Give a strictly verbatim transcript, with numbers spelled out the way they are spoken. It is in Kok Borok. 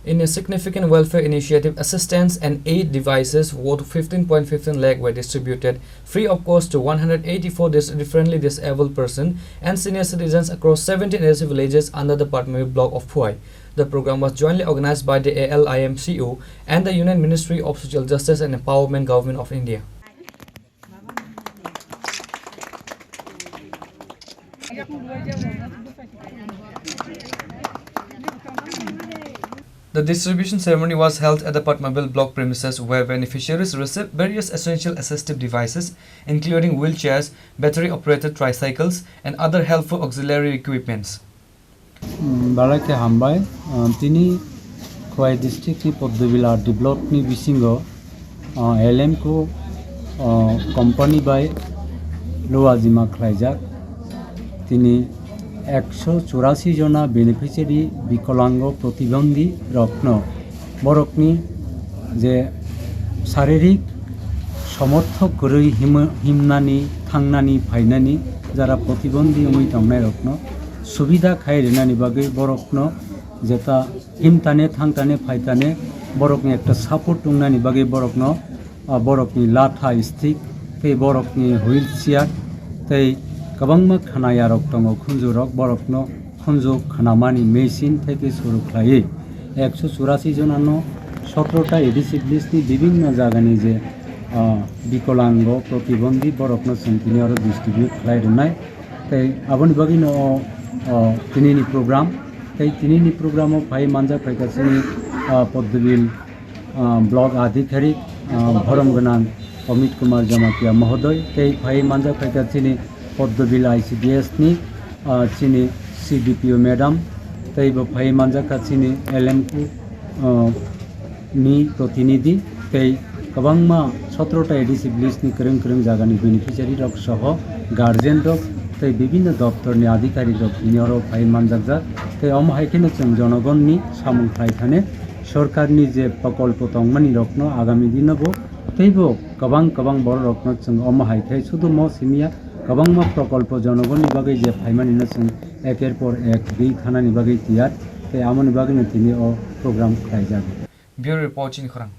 In a significant welfare initiative, assistance and aid devices worth fifteen point fifteen lakh were distributed free of cost to one hundred eighty-four dis-, differently disabled person and senior citizens across seventeen A D C villages under the Padmabil block of Phowai. The program was jointly organized by the A L I M C O and the Union Ministry of Social Justice and Empowerment, Government of India. The distribution ceremony was held at the Padmabil block premises, where beneficiaries received various essential assistive devices, including wheelchairs, battery-operated tricycles, and other helpful auxiliary equipments. Mm, belai khe hambai. Ah, tini Khowai district ni Poddobil R D block ni bisingo, ah, L M K, ah, company bai luajima khlaijak. Tini ekso churasi jona beneficiary bikolango protibondhi rokno borokni je saririk somorthok kwrwi him-, himnani, thangnani, phainani, jara protibondhi wngwi tongnairokno subida khai rwnani bagwi borokno jeta himtane, thangtane, phaitane borokni ekta support wngnani bagwi borokno, ah, borokni latha stick tei borokni wheelchair tei kwbangma khwnayarok tongo, khunjurok borokno khunju khwnamani machine theke suru khlaiwi ekso churasi jonano sotro ta A D C village ni bibinno jagani je, ah, bikolango protibondhi borokno chwng tini oro distribute khlai rwnai. Tei aboni bagwino o, o, tinini program. Tei tinini programo phai manjak phaikha chini, ah, Poddobil, ah, block adhikarik, ah, borom gwnang Amit Kumar Jamatia mohodoi, tei phai manjak phaikha chini Poddobil I C D S ni, ah, chini C D P O madam, tei bo phai manjak kha chini L M K, ah, ni protinidhi, tei kwbangma sotro ta A D C village ni kwrwng kwrwng jagani beneficiary rok soho guardian rok tei bibinno doptor ni adhikarik rok tini oro phai manjakjak. Tei omo hai kheno chwng jonogonni samung khlai thani sorkar ni je prokolpo tongmani rokno agami dino bo teibo kwbang kwbang borok rokno chwng omo hai khe sudu mo simiya kwbangma prokolpo jonogonni bagwi je phaimani no chwng eker por ek di thanani bagwi tiyar tei amoni bagwino tini o program khlaijak. Bureau Report, Chini Khorang.